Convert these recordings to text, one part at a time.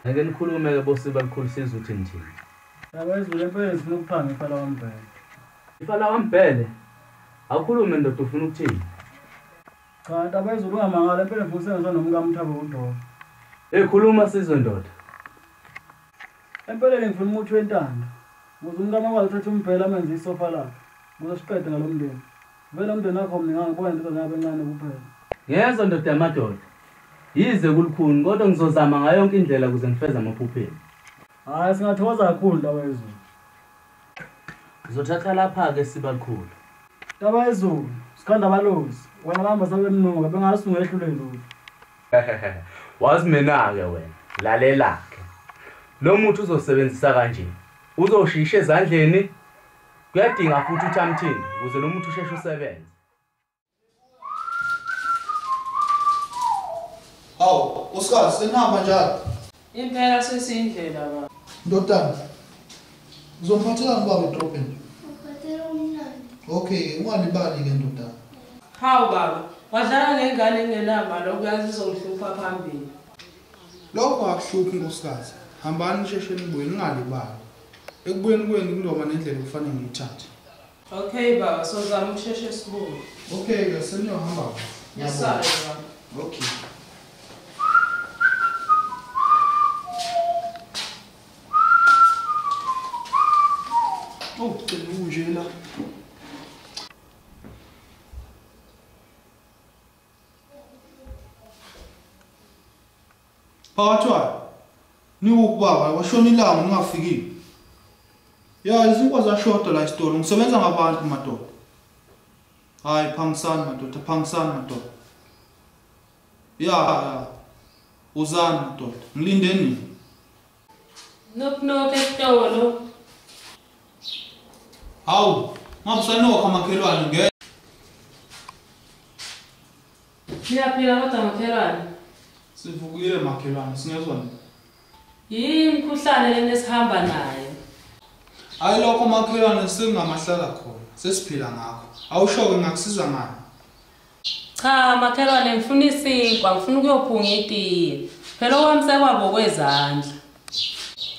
Ake nikhulume ke bosiba likhulu sizwe uthi nithini. Yabezulu empeleni sifuna ukuphanga ifa lakwaMbhele. Ifa lakwaMbhele? Awukhulume ndoda ufuna ukuthini? Cha Ntabezulu ungamangala empeleni ngifuna ukusebenzisa nomkami uThabo uDola. Hey khuluma sizwe ndoda. Empeleni ngifuna umuthi wentando. Ukuze umkami akwazi ukuthatha uMbhele amenze isofa lakhe. Ukuze siqede ngalo mndeni. Vele umndeni wakho mningi ngibona indodana yabo encane kuphela. Ngiyezwa ndoda yamadoda. Yize kulukhuni kodwa ngizozama ngayo yonke indlela ukuze ngifeze amaphupho enu. Hayi singathokoza kakhulu Ntabezulu. Ngizothatha lapha ke Sibalikhulu. Ntabezulu, sikhanda abalozi. Wena bahamba sabemnuka bengase ungehlule lutho. Wazi mina ke wena, lalela ke. Lo muthi uzosebenzisa kanje. Uzoshisha ezandleni. Kuyadinga futhi uthamthini ukuze lo muthi usheshe usebenze. Hawu, uSikazi senihamba njalo? Impela sesiyindlela baba. Ndodana, uzomphathelani ubaba edrobheni? Ngiphathela umnandi. Okay, ungalibali ke ndodana. Hawu baba, wadlala ngengane engenamali okuyazi izongihlupha phambili. Lokho akuhluphi nkosikazi. Hambani nisheshe nibuye ningalibali. Ekubuyeni kwenu kuzoba nendlela okufanele ngiyithathe. Okay baba, sozama ukusheshe sibuye. Okay ke seniyohamba. Ngiyabonga. Okay. Oh, kunje la. Phakathwayo. Niwukubaba washona ilanga ungafikile. Ya izinkwa zashoda la esitolo ngisebenza ngabantu madoda. Hayi phangisani madoda, phangisani madoda. Ya uzani madoda, ngilinde nini? Knock knock esitolo. Hawu, ngabusanokho makhelwane ngeke. Niyaphila kodwa makhelwane? Sivukile makhelwane, singezwa nini? Yini imikhuhlane lena esihamba nayo? Hayi lokho makhelwane singamahlala khona, sesiphila ngakho. Awusho-ke ngakusiza ngani? Cha makhelwane ngifuna isinkwa, ngifuna ukuyophunga itiye. Phela okwami sekwabo kwezandla.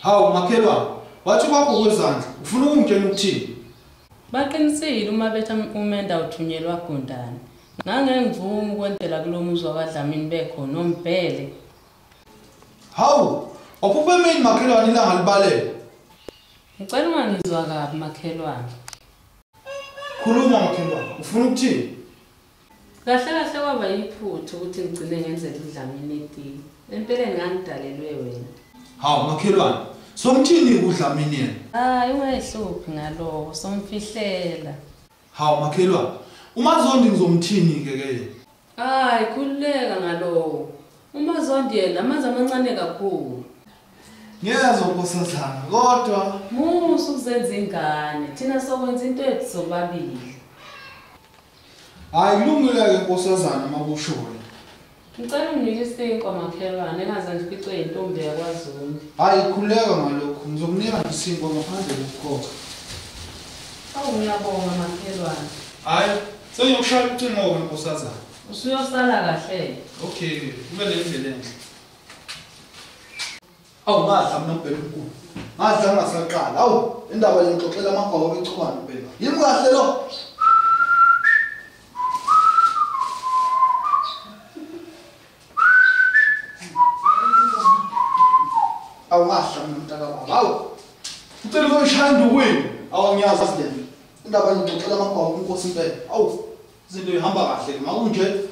Hawu makhelwane, wathi kwakho kwezandla, ufuna ukungitshela ukuthini? Baqinisile uma bethi umenda uthunyelwa gundane. Ngangengivumi ukwendela kulo muzi wakwaDlamini bekhona oMbhele. Hawu, waphupha emini makhelwane ilanga libalele. Ngicela ungangizwa kabi makhelwane. Khuluma makhelwane, ufuna ukuthini? Kahle kahle kwaba yiphutha ukuthi ngigcine ngenzela uDlamini etiye. Empeleni ngangidalelwe wena. Hawu makhelwane, somthini uDlamini yena? Hayi ungayihluphi ngaloko, somfihlela. Hawu makhelwane, uMazondi ngizomthini ke ke yena? Hayi khululeka ngaloko. uMazondi yena amanzi amancane kakhulu. Ngiyezwa nkosazana kodwa musu ukuzenza ingane, thina sokwenza into yethu sobabili. Hayi kulungile ke nkosazana makusho wena. Ngicela unginike isinkwa makhelwane engaze ngificwe intombi yakwaZondi. Hayi khululeka ngalokho, ngizokunika nje isinkwa ngaphandle kokukhokha. Awu ngiyabonga makhelwane. Hayi sengiyokushaya ucingo ke nkosazana. Usuyosala kahle. Okay, ube nendlela enhle. Awu ngadla mina uMbhele omkhulu. Ngadla ngasaqala. Awu indaba le ngixoxela amagwaba bechubana phela. Yimi kahle lo. Awu ngadla mina mntakababa. Awu. Ucela uzoyishaya indukwini. Awu ngiyazi le. Indaba le ngixoxela amagwaba inkosi impela. Awu izinto ihamba kahle makunje.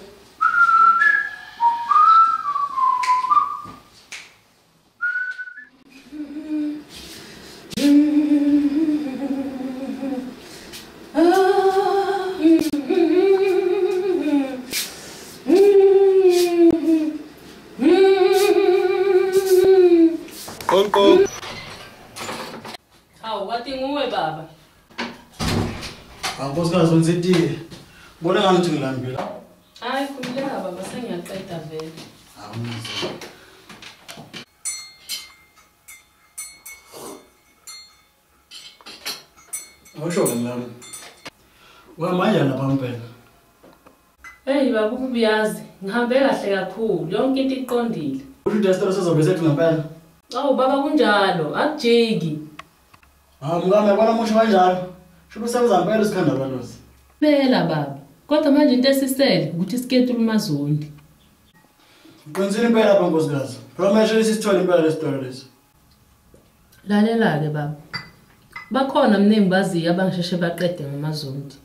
Hawu wathi nguwe baba. Nkosikazi wenza itiye. Ubona ngani ukuthi ngilambile? Hayi khululeka baba sengiyaqeda vele. Awuzwa. Awusho ngilami. Wamanje lapha mpela. Hey baba ubuyazi, ngihambe kahle kakhulu, yonke into iqondile. Usho ukuthi isitolo sizobe sethu ngempela. Awu baba kunjalo, akujiki. Hawu mkami yabona musho kanjalo. Sho usebenza impela isikhanda balozi. Phela baba. Kodwa manje into esisele ukuthi siketule uMazondi. Uqinisile impela lapha nkosikazi. Phela manje sisithole impela lesitolo lesi. Lalela ke baba. Bakhona mina engibaziyo abangisheshe baqede ngoMazondi.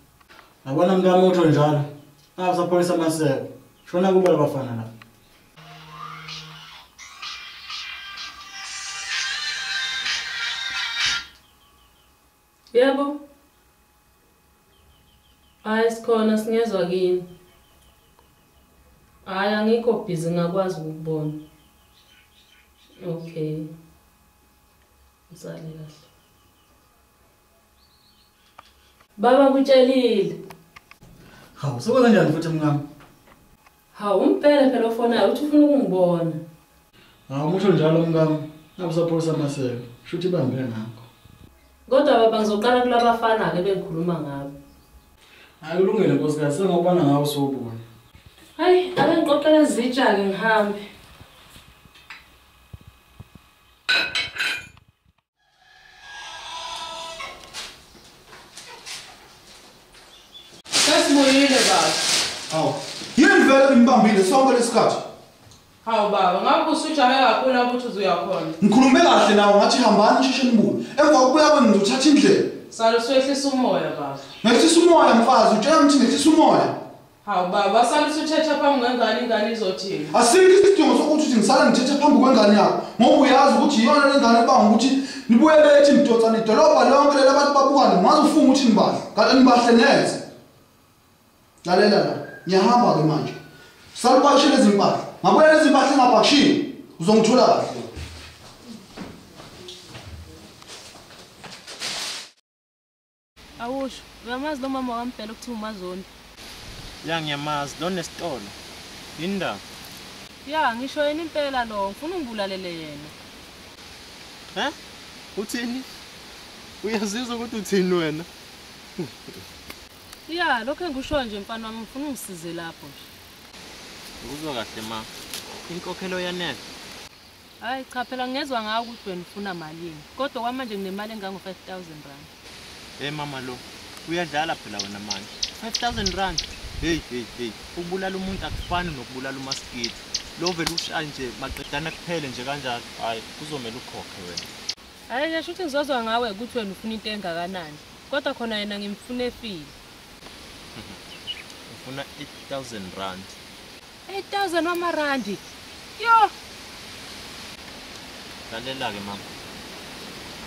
Yabona mkami utho njalo. Ngapha amaseko. Shona kubo labafana lapha. Yebo. Hayi sikhona singezwa kini. Hayi angikho busy ngakwazi ukubona. Okay. Usale kahle. Baba kutshelile. Hawu, sokwenza njani futhi mngami? Hawu, umpele phela ofonayo uthi ufuna ukungibona. Hawu, musho njalo mngami. Ngapha amaseko. Shuthi ibambe ngakho. Kodwa baba ngizoqala kulabafana ke bengikhuluma ngabo. Hayi kulungile nkosikazi, sengokubona ngawe usubona. Hayi, ake ngiqoqele izitsha ke ngihambe. Sesibuyile baba. Hawu, yini vele ngimbambile sonke lesikhathi? Hawu baba, ngabe usujahe kakhulu ukuthi uzuya khona. Ngikhulume kahle nawe ngathi hambani nisheshe nibuye. Emva kokubuya kwenu ngizothatha indlela. Sale usuyehlisa umoya baba. Ngehlisa umoya mfazi, utshela ngithi ngehlisa umoya. Hawu baba, sale usuthetha phambi kwengane, ingane izothini? Asikho isidingo sokuthi uthi ngisale ngithethe phambi kwengane yakho, ngoba uyazi ukuthi iyona le ngane ebanga ukuthi nibuyele ethi nidonsana idolobha lonke leli abantu babukane, ngaze ufunge ukuthi nibahle. Kanti nibahle neze. Lalela la, ngiyahamba ke manje. Sale upakishe lezi mpahla. Ngabuya lezi mpahla engapakishiwe, uzongithola kahle. Awusho, uyamazi lo mama wakaMbhele okuthiwa uMazondi? Ya ngiyamazi, lo nesitolo. Yini ndaba? Ya, ngisho yena impela lo, ngifuna ungibulalele yena. He? Uthini? Uyazizwa ukuthi uthini wena? Ya, lokho engikushoyo nje mfana wami, ngifuna ungisize lapho nje. Ukuzwa kahle ma. Inkokhelo yanele. Hayi cha phela ngezwa ngawe ukuthi wena ufuna malini. Kodwa kwamanje nginemali engango 5000 rand. Hey mama lo, uyadlala phela wena manje. 5000 rand. Hey hey hey, ukubulala umuntu akufani nokubulala umaskiti. Lo vele ushaya nje maqedana kuphele nje kanjalo. Hayi, kuzomela ukhokhe wena. Hayi ngisho ukuthi ngizozwa ngawe ukuthi wena ufuna into engakanani. Kodwa khona yena ngimfuna efile. Ufuna 8000 rand. 8000 wamarandi. Yo. Lalela ke mama.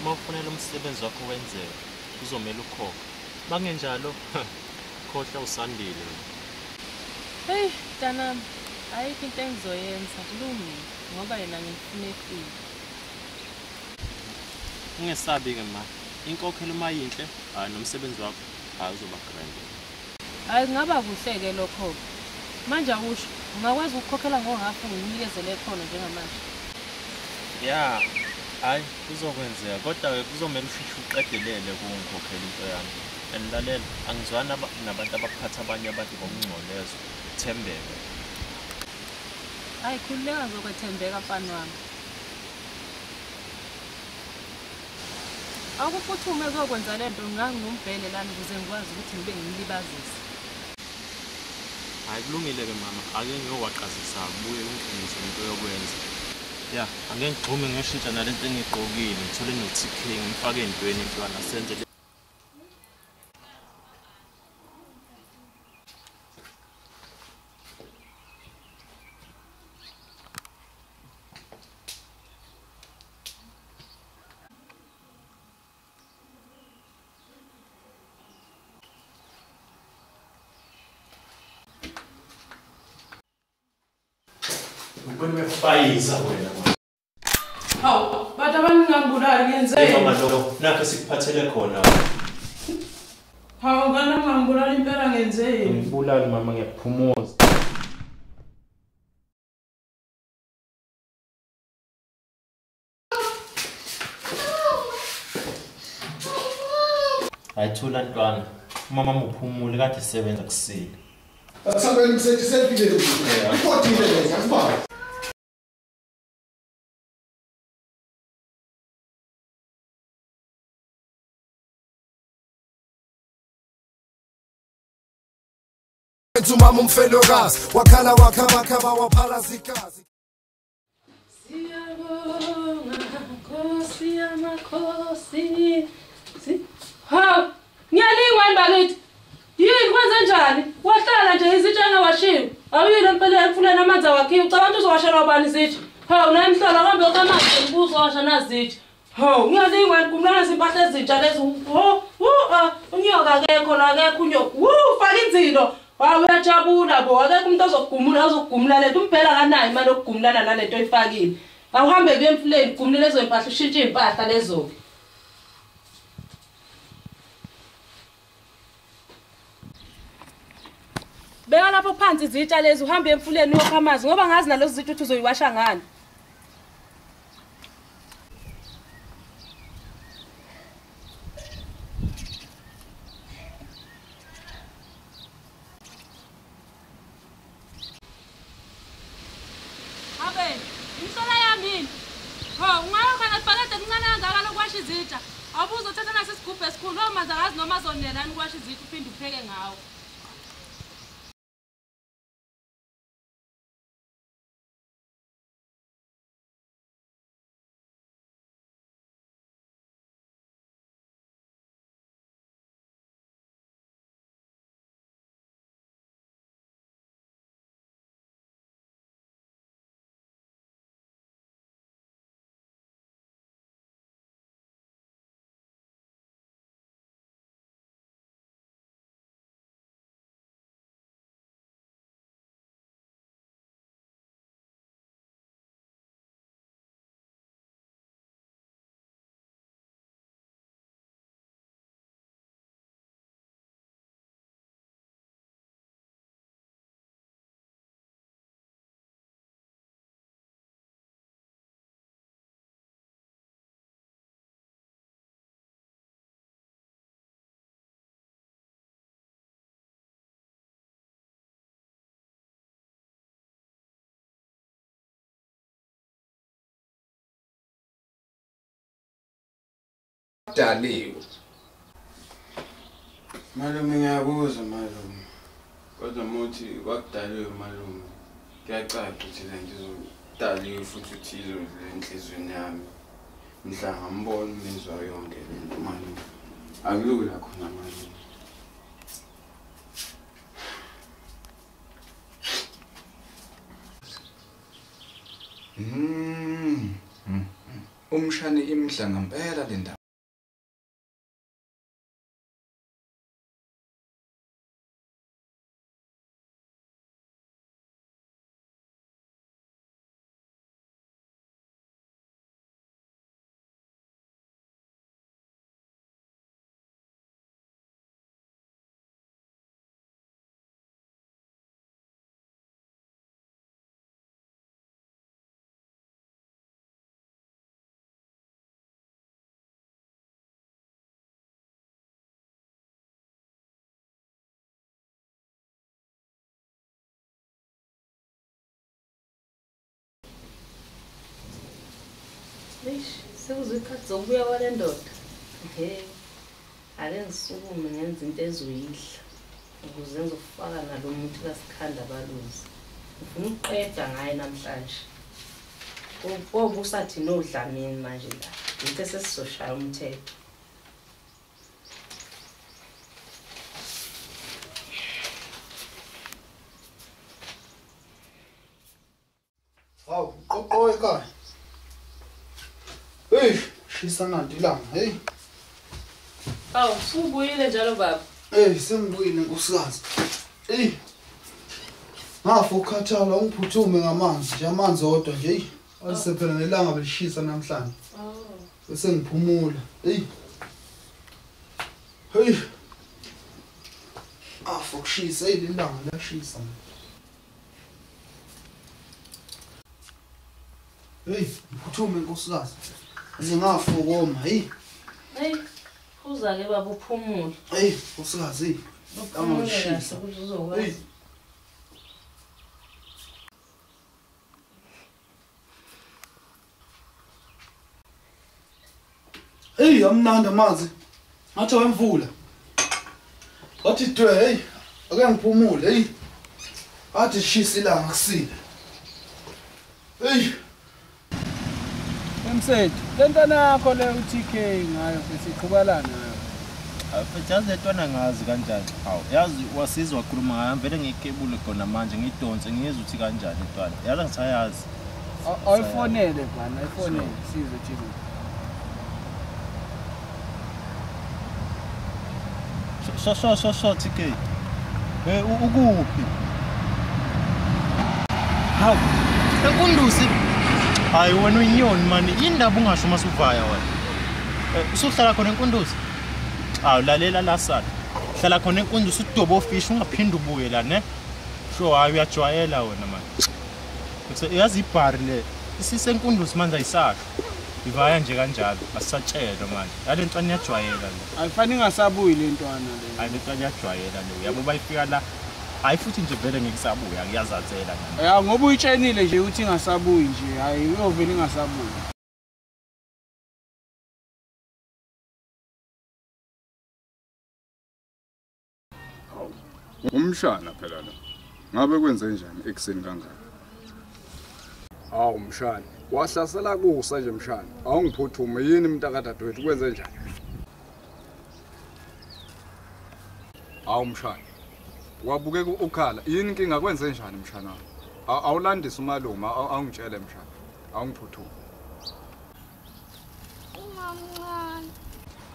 Uma ufunela umsebenzi wakho wenzeke, kuzomela ukhokhe. Bangenjalo, khohlwa usandile. Hey, mntanami, ayikho into engizoyenza, kulungile ngoba yena ngimfuna efile. Ungesabi ke ma. Inkokhelo uma yinhle, hayi nomsebenzi wakho hayi uzoba grand. Hayi kungaba kuhle ke lokho. Manje awusho, ungakwazi ukukhokhela ngohafu nginikezele khona njengamanje. Ya, hayi kuzokwenzeka kodwa ke kuzomela usheshe uqedelele ukungikhokhela into yami. And lalela, angizwani nabantu abaphatha abanye abantu ngokungcolezo. Thembeke. Hayi khululeka ngizokwethembeka mfana wami. Akuphuthume kuyokwenza lento nganginumbhele lana ukuze ngikwazi ukuthi ngibe ngilibazise. Hayi kulungile ke mama, ake ngiyowaqazisa kubuye ungiqinise into yokwenza. Ya, ake ngigxume ngishintsha nalento engigqokile, ngithole no-TK ngimfake entweni intwana senze. Ubefayiza wena. Hawu, bathi abantu ngangibulali ngenzeni? Mama lo, nakho sikuphathele khona. Hawu, ngana ngangibulali impela ngenzeni? Ngibulali mama ngiyakuphumuza. Ayithula ntwana. Mama uphumule kade sebenza kusile. Akusabeni msethi selfie le. Ipotile lezi, asibaba. Umama umfelokazi wakhala wakhabakaba waphalaza igazi. Siyabonga Nkosi yamakhosi. Ha, ngiyalingwa bakithi. Yini kwenze njani? Wahlala nje izitsha engawashiwe. Awuyile impela emfuleni amanzi awakhiwe. Ucabanga uzowashelwa ubani izitsha? Ha, unayimhlola kambe okamanzi uzowasha nazitsha. Ha, ngiyalingwa ngumlana izimpahla ezintsha lezi. Ho, unyoka akekho la akekho unyoka. Faka inzilo. Uyajabula bo, akekho umuntu ozokugumula azokugumula lento. Umphela kanayo imali yokugumulana nalento oyifakile. Awuhambe kuye emfuleni ugumule lezo impahla ushintshe impahla lezo. Beka lapho phansi izitsha lezi uhambe emfuleni uyokha amanzi ngoba ngazi nalezo zitsha ukuthi uzoyiwasha ngani. Habe, imhlola yami yini? Ho, ungayokha nalibhakede elincane kangaka lokuwasha izitsha. Awubuzothatha nasi isigubhu esikhulu, lawo manzi akazi noma azonela yini ukuwasha izitsha uphinde upheke ngawo. Daliwe. Malume ngiyabuza malume. Kodwa muthi kwakudaliwe malume. Kuyacaca ukuthi le nto izodaliwe futhi uthi izodlula enhliziyweni yami. Mhla ngambona umezwa yonke le nto malume. Akulula khona malume. Umshane imhla ngempela le ndaba. Sekuzikhathi zokubuya kwale ndoda. Ehe. Ake ngisukume ngenze into ezoyidla ukuze ngizofaka nalo muthi kaSikhanda baluzi. Ngifuna ukuqeda ngaye namhlanje. Kobusathi noDlamini manje la. Into sesizoshaya umthetho. Hawu, qoqo ekhaya. Hey, shisa nanti ilanga, hey. Awu, usubuyile njalo baba. Hey, sengibuyile nkosikazi. Hey. Ngafa ukukhathala ungiphuthume ngamanzi, nje amanzi odwa nje. Hey, alisephela nelanga belishisa namhlanje. Oh. Bese ngiphumula. Hey. Hey. Afa ukushisa, hey lelanga liyashisa. Hey, ngiphuthume nkosikazi. Ngingafa ukoma, hey. Hey, phuza ke baba uphumule. Hey, nkosikazi, angishisa ukuthi uzokwazi. Hey, amnandi amanzi. Ngathi wemvula. Wathi dwe, hey, ake ngiphumule, hey. Athi shisa ilanga kusile. Hey. Emsethu, lentwana yakho le uTK ngayo futhi iqhubala nayo. Futhi yazi lentwana ngazi kanjani? Hawu, yazi wasizwa wakhuluma ngayo vele ngiyikebule khona manje ngidonse ngiyezwa ukuthi kanjani lentwana. Yazi ngisayazi. Ayifonele bana, ayifonele sizwe thina. So TK. Eh ukuphi? Hawu, ekundusi. Hayi wena uyinyoni mani, indaba ungasho masuvaya wena. Usuhlala khona enkundusi. Awu lalela la sana. Hlala khona enkundusi udobo fish ungaphinde ubuye la ne. Sho hayi uyajwayela wena mani. Yazi ibhari le isisenkundusi manje ayisakho. Ivaya nje kanjalo asisatshelwa manje. Yale ntwana iyajwayela le. Ayifani ingasabuyi le ntwana le. Hayi le ntwana iyajwayela le. Uyabo bayifika la. Hayi futhi nje vele ngikusabuya ngiyazathela nami. Ya ngoba uyitshenile nje uthi ingasabuyi nje. Hayi uyovela ingasabuyi. Umshana phela lo. Ngabe kwenze njani ekuseni kangaka? Hawu mshana, wahlasela kusa nje mshana. Awungiphuthume yini mntakadadewethu kwenze njani? Hawu mshana. Wabukeka ukhala. Yini inkinga kwenze njani mshana? Awulandise umalume, awungitshele mshana. Awungiphuthume. Umamncane.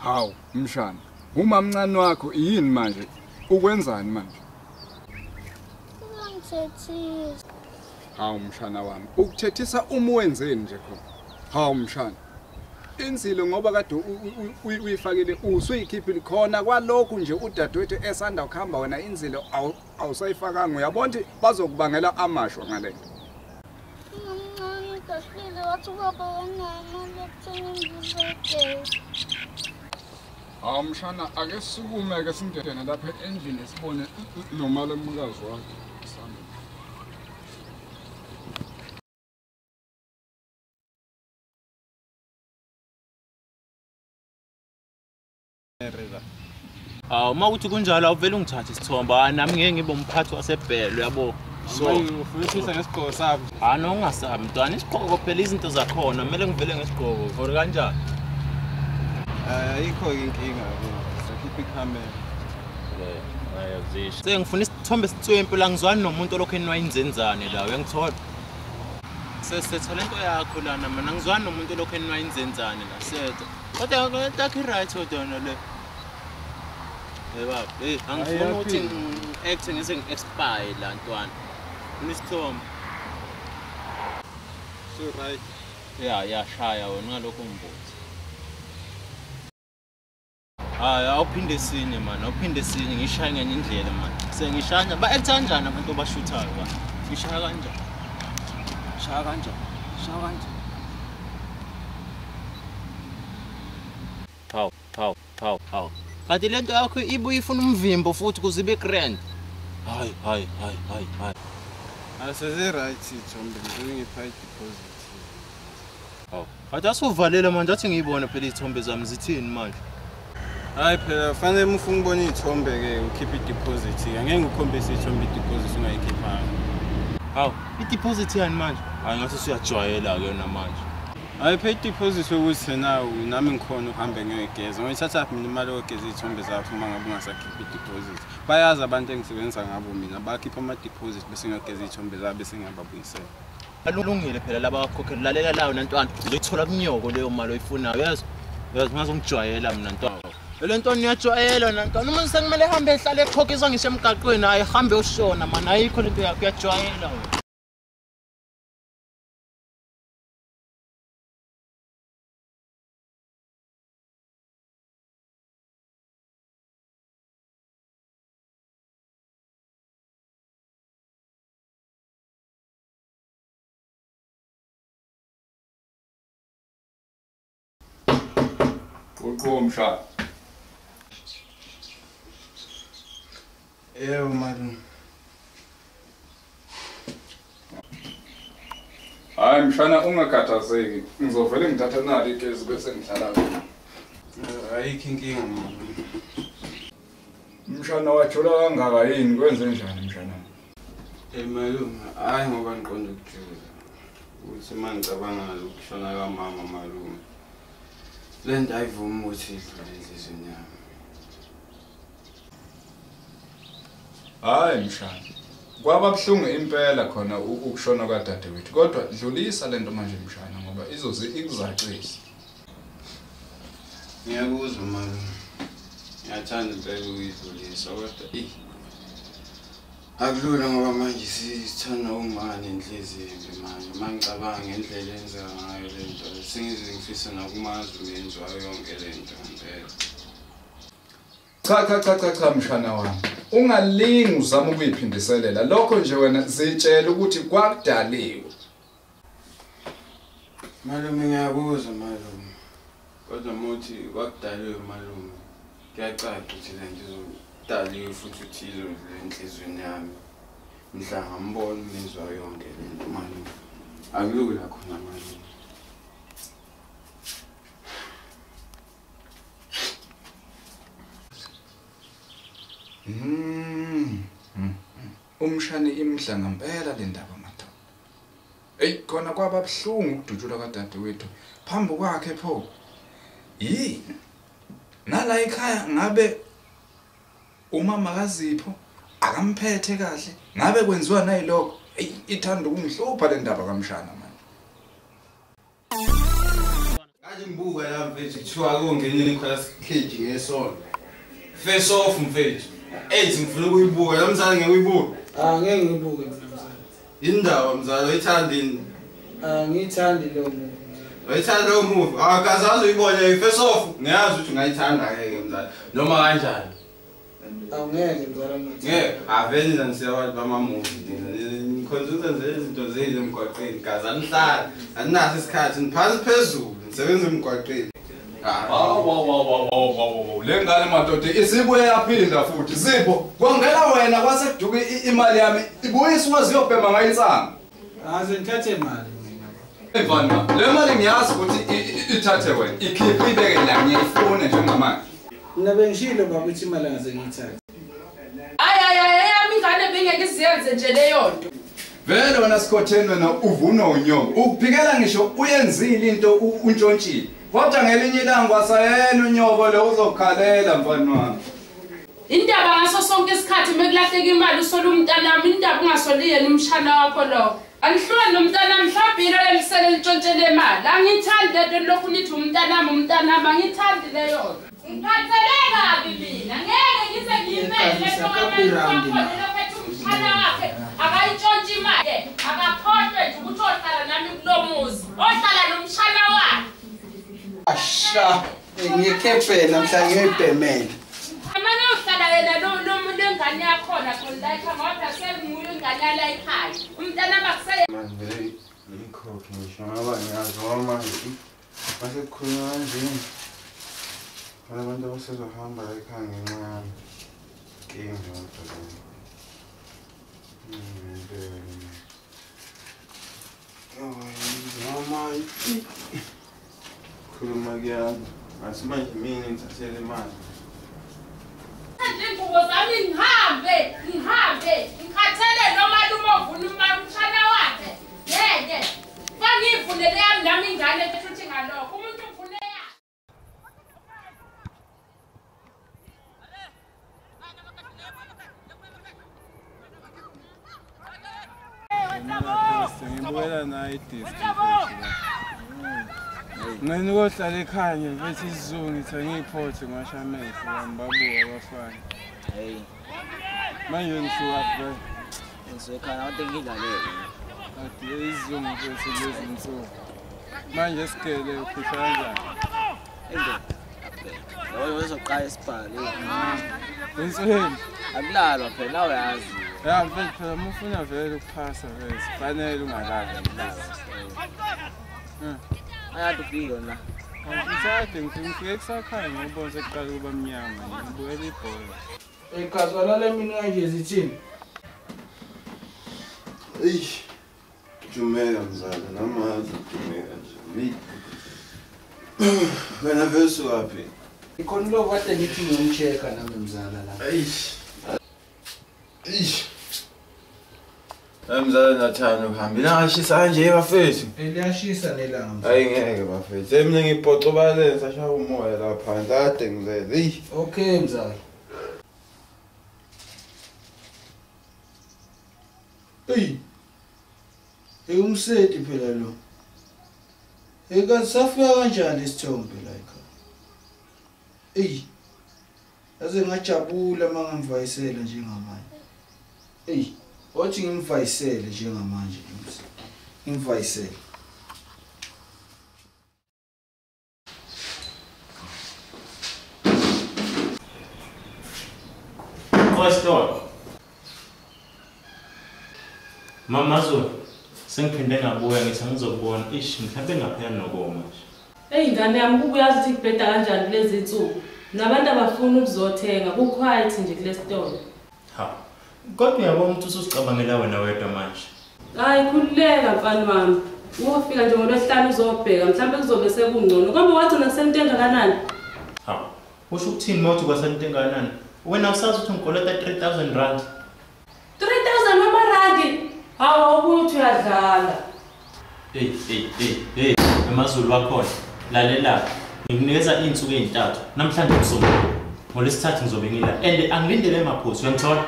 Hawu mshana, umamncane wakho yini manje? Ukwenzani manje? Ungangithethisi. Hawu mshana wami, ukuthethisa uma wenzeni nje khona? Hawu mshana. Inzilo ngoba kade uyifakile usuyikhiphile khona kwalokhu nje udadewethu esanda ukuhamba wena inzilo awusayifakanga uyabona ukuthi bazokubangela amashwa ngalento. Umamncane udahlile wathi ubaba wanayo imali yokuthenga imbuzi yegesi. Hawu mshana, ake sisukume ke singene lapha endlini sibone lo malume wakhe. Awu uma uthi kunjalo awuvele ungithathe isithombe nami ngeke ngibe umphathi wasebhelo yabo. So ufuna ngesigqoko sami. Hayi no ungasabi mntwana isigqoko phela izinto zakhona kumele ngivele ngesigqoko for kanjani? Ayikho inkinga ke sakhipha ikhamera. Ayazisho. Sengifuna isithombe sitswempu la ngizwani nomuntu olokhu enwayinzenzane la uyangithola. Sesethola into yakho lana mina ngizwani nomuntu olokhu enwayinzenzane la setha. Kodwa lento yakho i-right kodwa le. Hey baba, hey angifuni ukuthi ngi-act ngise ngi-expire la ntwana. Unesithombe. So right. Yeah, shaya wena ngalokho ngibuza. Hayi awuphinde sinye man, awuphinde sinye ngishaya ngenye indlela man. Sengishaya ba-act kanjani abantu abashuthayo ba? Ngishaya kanjani? Shaya kanjani? Shaya kanjani? Hawu. Kanti lento yakho ibuye ifuna umvimbo futhi kuze ibe grand. Hayi. Aseze right ithombe ngipha i-deposit. Hawu. Kanti asuvalele manje athi ngiyibone phela izithombe zami zithini manje? Hayi phela fanele uma ufuna ukubona iy'thombe ke ukhiphe i-deposit. Angeke ngikukhombise iy'thombe i-deposit ungayikhiphanga. Hawu, i-deposit yani manje? Hayi ngathi usuyajwayela ke yona manje. Hayi phela i-deposit yokuthi nawe nami ngikhona uhambe ngiyogeza. Ngiyithatha mina imali yokugeza iy'thombe zakho uma ngabe ungasakhiphi i-deposit. Bayazi abantu engisebenza ngabo mina bakhipha ama-deposit bese ngiyogeza iy'thombe zabo bese ngiyababuyisela. Alungile phela laba bakhokhela lalela lawo nantwana uzoyithola kunyoko leyo mali oyifunayo yazi. Yazi ngazongijwayela mina ntwana. Le ntwana iyajwayela nantwana uma sekumele ehambe ehlale ekhokhiswa ngisho emgaqweni hayi hambe ushona man ayikho lento yakho uyajwayela wena. Uqo mshana. Yebo malume. Hayi mshana ungakhathazeki. Ngizovele ngithatha nali igezi bese ngihlala kuyo. Ayikho inkinga malume. Mshana wajula kangaka yini kwenze njani mshana? Hey malume, hayi ngoba ngiqonda ukujula. Ukuthi uma ngicabanga ukushona kamama malume. Le nto ayivumi ukuthi idlule enhliziyweni yami. Hayi mshana. Kwaba buhlungu impela khona ukushona kwadadewethu, kodwa dlulisa lento manje mshana ngoba izoze ikuzacise. Ngiyakuzwa malume. Ngiyathanda impela ukuyidlulisa kodwa akulula ngoba manje sithanda umane inhliziyo embi manje. Uma ngicabanga ngendlela eyenzeka ngayo le nto, sengize ngifisa nokumazi umenzi wayo yonke le nto ngempela. Cha cha cha cha cha mshana wami. Ungalingi uzama ukuyiphindiselela. Lokho nje wena zitshela ukuthi kwakudaliwe. Malume ngiyakuzwa malume. Kodwa muthi kwakudaliwe malume. Kuyacaca ukuthi le nto izodaliwe futhi uthi izodlula enhliziyweni yami. Mhla ngambona umenzi wayo yonke le nto malume. Akulula khona malume. Umshane imhla ngempela le ndaba madoda. Ey khona kwaba buhlungu ukudutshulwa kadadewethu phambi kwakhe pho. Yini? Nala ekhaya ngabe umama kaZipho akamphethe kahle, ngabe kwenziwa nayilokho. Ey ithanda ukungihlupha le ndaba kamshana manje. Ngathi ngibuka la mfethu kuthiwa kungena Nicolas Cage ngesonto. Face off mfethu. Eyi ngifuna ukuyibuka la mzala, ngeke uyibuke. Ah ngeke ngiyibuke mina mzala. Indaba mzala uyithanda yini? Ah ngiyithandi leyo movie. Uyithanda leyo movie? Ah kazazi uyibone i-face off. Ngiyazi ukuthi ungayithanda ke mzala. Noma kanjani? Awungeke mzala ngithi. Ngeke, avele nina nisiyabantu bama-movie nina. Nikhonza nje izinto zenu emgwaqeni. Gaza nihlala. Aninaso isikhathi niphansi phezulu. Nisebenza emgwaqeni. Wow. Le ngane madoda isibuye yaphinda futhi. Zipho, kwangena wena kwase kuduka imali yami. Ibuyisa ungaziyobhema ngayinsangu. Aze ngithathe imali mina. Hey mfana, le mali ngiyazi ukuthi ithathe wena. Ikhiphe ibeke la ngiyifuna njengamanje. Mina bengishilo baba ukuthi imali angaze ngiyithathe. Ay ay ay, yami ingane bengeke iziyenze nje leyo nto. Vele wena sikhotheni wena uvuna unyoko. Ukuphikela ngisho uyenzile into untshontshile. Kodwa ngelinye ilanga kwasayena unyoko lo uzokhalela mfana wami. Indaba ngaso sonke isikhathi mekulahleka imali usola umntanami, indaba ungasoli yena umshana wakho lo. Angihlukani nomntanami mhlawumbe yilo lelisele litshontshele imali. Angithandi lento lokhu nithi umntanami umntanami, angithandi leyo nto. Ngiphathele kabi mina, ngeke ngize ngiyimele lento kamama umshana wakhe akayitshontshe imali. Akakhohlwe nje ukuthi ohlala nami kulo muzi, ohlala nomshana wakhe. Asha, ngikhephela namhla ngiyibhemela. Amane uhlala yena lo muntu engane yakhona khona la ekhaya ngoba senguye ingane yala ekhaya. Umntana makuseye manje ngikhokhe ngisho ngoba ngiyazi ngoba manje mase kukhulunywa kanje. Abantu abasezohamba la ekhaya ngenxa yami. Inkinga kodwa le. Noma khuluma kuyami. Ngathi manje mina ngithathele imali. Ingubo zami ngihambe, ngihambe, ngikhathele noma lumovuna umshana wakhe. Ngeke. Bangivunele yami nami ingane futhi ngalokho. Umuntu uvune yakhe. Ngibuyela nayo idiski. Ngicela ukuhlala ekhaya nje mfethu isizungu ngithi angiyiphothe ngiwashe amehlo ngibabuke abafana. Hey. Manje ngisuka bro. Ngisuka ekhaya kade ngidlalele. Kade isizungu mfethu lezi insuku. Manje sigele uphusha kanjani? Indoda. Yabo uzoqala isibhalo. Insweni. Akulalwa phela uyazi. Ya mfethu phela uma ufuna vele ukuphasa vele kufanele ungalali. Ayade ufike na. Ngisade ngifike kusakhanya ngibona sekuqala kuba mnyama ngibukela ibhola. Ekhazwala le mina kanje zithini? Eish. Jumela mzala namazi jumela nje. Wena vele waphi? Ikhona lo kade ngithi ngiyomchecka nami mzala la. Eish. Eish. Mzala nathanda ukuhamba. Ilanga lishisa kanje bafethu. Liyashisa nelanga. Hayi ngeke bafethu. Mina ngibhoco baleni sashaya umoya la phansi. Ade ngizele. Hey. Okay mzala. Hey. Hey umseti phela lo. Hey kanti safika kanjani isithombe la ekhaya? Hey. Yaze ngajabula mangimvayisela njengamanje. Hey. Othi ngimvayisele njengamanje ngimvayisele. Pastor. Mama Zulu, sengiphinde ngabuya ngithi ngizokubona. Ish, mhlawumbe ngaphela nokoma nje. Hey ngane yami kubuyazi ukuthi kubheda kanjani kulezi insuku. Nabantu abafuna ukuzothenga ku-quiet nje kule store. Ha. Kodwa uyabona ukuthi ususicabangela wena wedwa manje. Hayi khululeka mfana wami. Uyofika nje ngolwesihlanu uzobheka mhlawumbe kuzobe sekungcono. Kambe wathi nakusento engakanani? Ha. Usho ukuthini mawuthi kwasento engakanani? Wena usazi ukuthi ngikolota 3000 rand. 3000 wamarandi? Hawu ubuthi uyadlala. Hey hey hey hey, emaZulu wakhona. Lalela, ngikunikeza izinsuku ezintathu. Namhlanje usombuluko. Ngolwesithathu ngizobe ngila. And angilindele emaphuzu, uyangithola?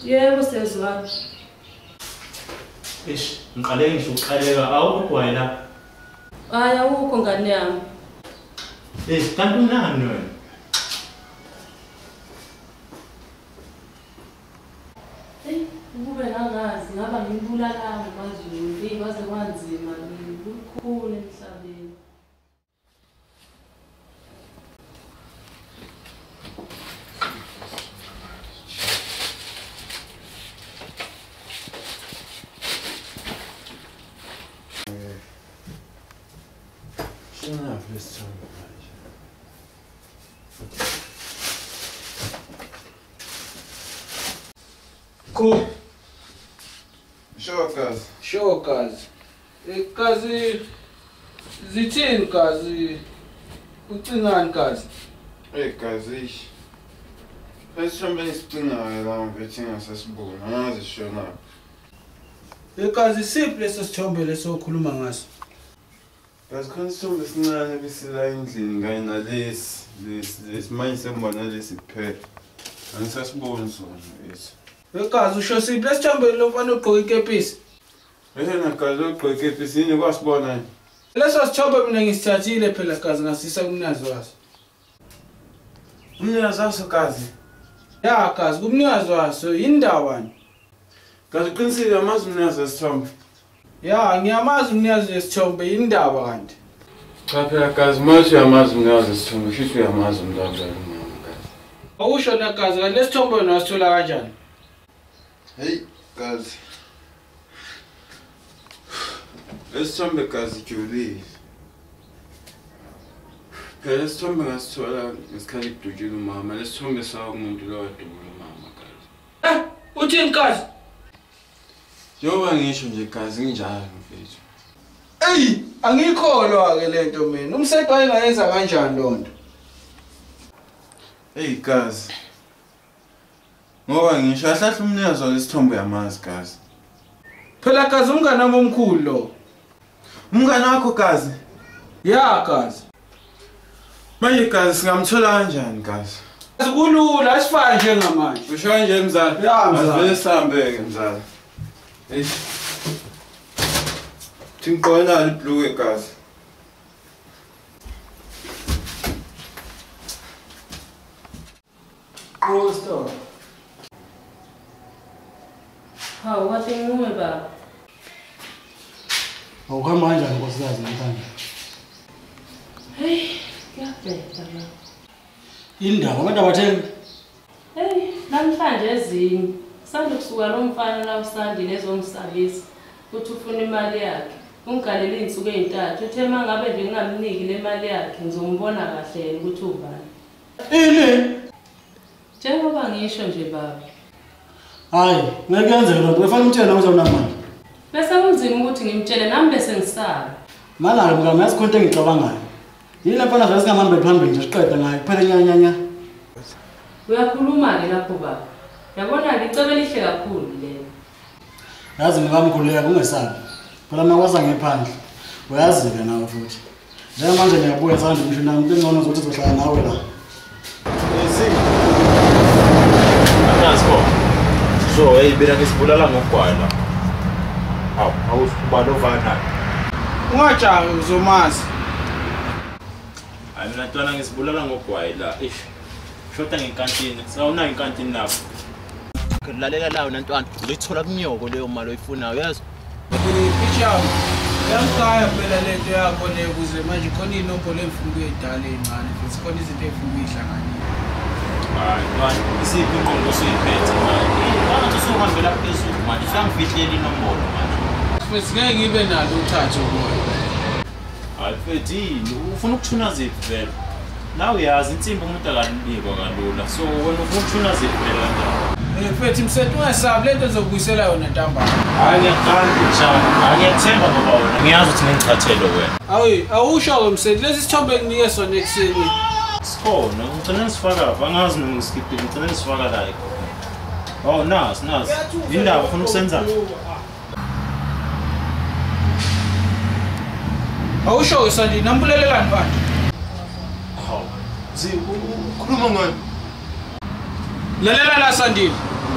Yebo sezwa. Eish, ngiqale ngisho ukuqaleka awukho wena. Hayi awukho ngane yami. Eish, kanti unani wena? Hey, ukube ngangazi ngaba ngibulalanga maZulu, hey kwaze kwanzima ngikukhulu emhlabeni. Cool. Sure, cuz. Sure, cuz. Kazi zithini kazi? Ucingani kazi? Hey kazi. Lesithombe esicingayo la mfethu ngasasibona. Angazi shona. Kazi siphi leso sithombe leso okhuluma ngaso? Kazi khona isithombe esincane besila endlini kanye nalesi lesi manje sengibona lesi kuphela. Angisasiboni sona lesi. Kazi usho siphi lesithombe lo mfana ogqoke ikepisi? Wena kazi ogqoke ikepisi yini kwasibona? Leso sithombe mina ngisithathile phela kazi ngasisa kumnikazi waso. Umnikazi waso kazi? Ya kazi kumnikazi waso yindawani? Kazi uqinisile amazi umnikazi wesithombe? Ya ngiyamazi umnikazi wesithombe yindaba kanti. Cha phela kazi manje uyamazi umnikazi wesithombe shuthi uyamazi umntwana mama kazi. Awusho na kazi kanti lesithombe wena wasithola kanjani? Hey kazi. Lesithombe kazi julile. Phela lesithombe ngasithola ngesikhathi kudutshulwa umama. Lesithombe sawo kumuntu lo wadubula umama kazi. Eh, uthini kazi? Njengoba ngisho nje kazi nginjalo mfethu. Ey, angikholwa ke lento mina. Umsebenzi wayengayenza kanjani lonto? Hey kazi. Ngoba ngisho ahlahle umnikazi walesithombe uyamazi kazi. Phela kazi umngane wami omkhulu lo. Umngane wakho kazi? Ya kazi. Manje kazi singamthola kanjani kazi? Kulula asifane njengamanje. Usho kanje mzala? Ya mzala. Asivele sihambe ke mzala. Eish. Thinqona ibhluke kazi. Rosto. Hawu wathi nguwe baba. Awuhamba kanjani nkosikazi namhlanje? Hey, kuyabheda la. Indaba abantu abathengi. Hey, namhlanje ezinye. Sanda kusuka lo mfana la usandile ezongisabisa uthi ufuna imali yakhe. Ungigalele izinsuku ezintathu. Uthe mangabe nje ngingamniki le mali yakhe ngizombona kahle ukuthi ubani. Ini? Njengoba ngisho nje baba. Hayi, ngeke yenzeke lokho. Kufanele umtshele ukuthi awunamali. Bese kunzima ukuthi ngimtshele nami bese ngisaba. Malala mngani, yazi khona into engicabangayo. Yini le mfana vele singamhambeli phambili nje siqede ngayo. Kuphela nya nya nya. Uyakhuluma ke lapho baba. Yabona ke icebo elihle kakhulu lelo. Yazi ngikamkhuleka ungesabi. Phela makwasa ngephandle. Uyazi-ke nawe futhi. Njengamanje ngiyabuya sanje ngisho nami into engcono ukuthi uzohlala nawe la. Angazi ko. So hey mina ngisibulala ngogwala. Hawu, awusikhubala ovana. Ungajahi uzomazi. Hayi mina ntwana ngisibulala ngogwayi la. Eish. Shota ngenkantini. Sawunayo inkantini lapho. Lalela lawo nantwana, uzoyithola kunyoko leyo mali oyifunayo, yazi? Picture yangikaya phela lento yakho le ukuze manje khona inombolo engifuna ukuyidala ey'ncane futhi khona izinto engifuna ukuyihlanganisa. Hayi ntwana, isiphi inqondo osuyiphethe manje? Ngathi usuhambela phezulu manje, usuyangifihlela inombolo manje. Futhi ngeke ngibe nalo uthatho kuwe. Hayi mfethu, yini? Ufuna ukuthuna ziphi vele? Nawe uyazi insimbi umuntu akalinikwa kalula. So wena ufuna ukuthuna ziphi vele kanjani? Mfethu msethu ungesabi lento ezokubuyisela yona ntambama. Hayi ngiyaqala njani? Hayi ngiyakuthemba ngoba wena ngiyazi ukuthi ngichathelo wena. Awu, awusho-ke msethu lesi sithombe enginike sona ekuseni. Sikhona, ngigcine ngisifaka lapha, angazi noma ngisikhiphile, ngigcine ngisifaka la. Oh, nasi, nasi. Indaba ufuna ukusenzani? Awusho-ke Sandile, nambulelelani bantu? Hawu, Zi, ukhuluma ngani? Lalela la Sandile,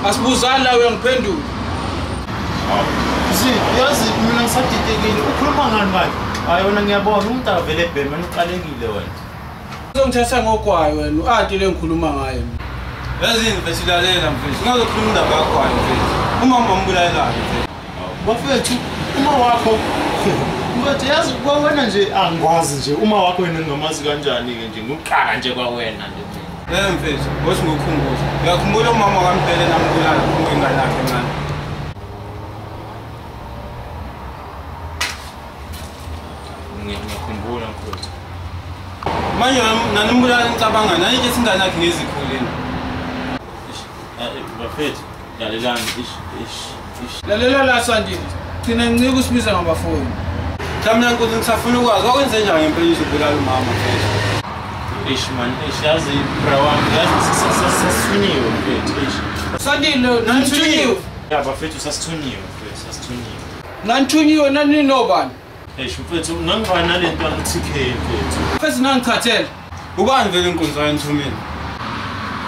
asibuzani la uyangiphendula. Hawu, Zi, yazi mina ngisadidekile, ukhuluma ngani manje? Hayi wena ngiyabona umuntu avele ebhema uqalekile wena. Uzongithatha ngogwayi wena, u-anti le ngikhuluma ngaye. Yazini mfethu lalela mfethu, ungazokhuluma indaba yakho mfethu. Umama wambulalelani mfethu. Bafethu, uma wakho mfethu yazi kwawena nje angikwazi nje uma wakho wena ngingamazi kanjani-ke nje ngiqala nje kwawena nje. Mfethu, wothi ngikukhumbuze. Uyakhumbula umama kaMbhele nambulala ingane yakhe encane? Ngiyakhumbula mfethu. Manje nanimbulala nicabanga nani ingane yakhe ngezikhulile. Bafethu, lalelani ish ish ish. Lalela la Sandile. Thina ngincika usibiza ngabafowenu. Mhlawumbe nkosi ngisafuna ukwazi wakwenze njani ngempela uzobulala umama mfethu. Eish man, eish yazi bra wami, yazi sasithunyiwe mfethu, eish. Sandile, nanithunyiwe. Ya bafethu sasithunyiwe mfethu, sasithunyiwe. Nanithunyiwe naninobani? Eish mfethu, ngangibani nale ntwana TK mfethu. Mfethu nangichathela. Ubani vele inkunzi wayengithumile?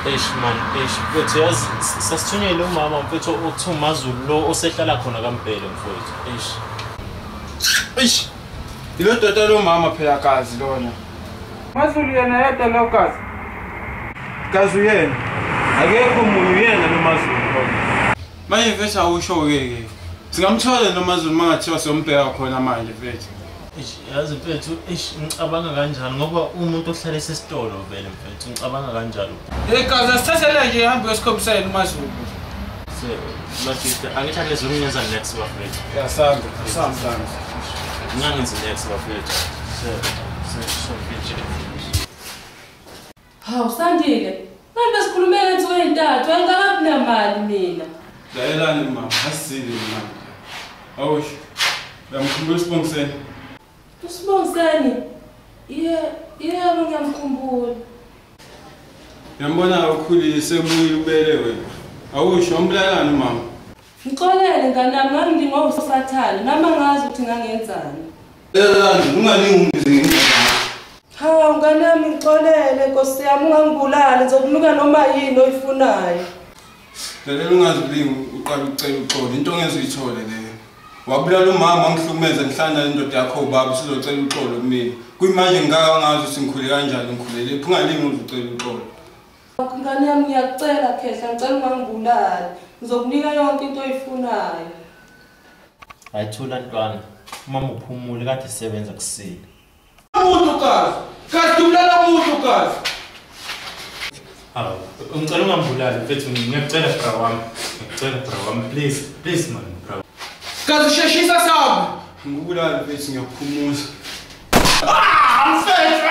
Eish man, eish mfethu yazi sasithunyelwe umama mfethu okuthiwa uMazulu lo osehlala khona kaMbhele mfethu. Eish. Eish. Ilo doda lo mama phela kazi lona. Mazulu yena yedwa lo kazi. Kazi uyena. Akekho omunye uyena lo Mazulu lona. Manje mfethu awusho-ke ke. Singamthola lo Mazulu mangathiwa siyombheka khona manje mfethu. Eish yazi mfethu, eish ngicabanga kanjani ngoba umuntu ohlala esesitolo vele mfethu ngicabanga kanjalo. Hey kazi asithathele nje hambe uyosikhombisela uMazulu. Se manje angithi angizongenza next bafethu. Yasambe, asambe. Ngangenza next bafethu. Se se Hawu Sandile, manje besikhulumela insuku ezintathu, angikabi namali mina. Lalelani mama, asizile mama. Awusho. Uyamkhumbula uSibongiseni? USibongiseni? Yebo ngiyamkhumbula. Uyambona ukhulile sebuyile ubele wena. Awusho, wambulalani umama? Ngixolele ngane yami, ngangilingwa uSathane, nami angazi ukuthi ngangenzani. Lalelani, ungalingi ungibize. Hawu ngane yami ngixolele Nkosi yami ungangibulali ngizokunika noma yini oyifunayo. Lalela ungazilingi uqala ucela uxolo into ongeze uyithole leyo. Wabulala umama wangihlukumeza ngihlala nendoda yakho ubaba usuzocela uxolo kumina. Kuyimanje ngingaka ngazi ukuthi ngikhule kanjani ngikhulele phi ungalingi uze ucela uxolo. Ngane yami ngiyakucela khehla ngicela ungangibulali ngizokunika yonke into oyifunayo. Hayi thula ntwana umama uphumule kade sebenza kusile. Umuntu kazi. Kazi ubulala umuntu kazi. Hawu, ngicela ungambulali mfethu ngiyakucela bra wami. Ngicela bra wami please, please man bra. Kazi sheshisa sabe. Ngikubulala mfethu ngiyakuphumuza. Ah, mfethu.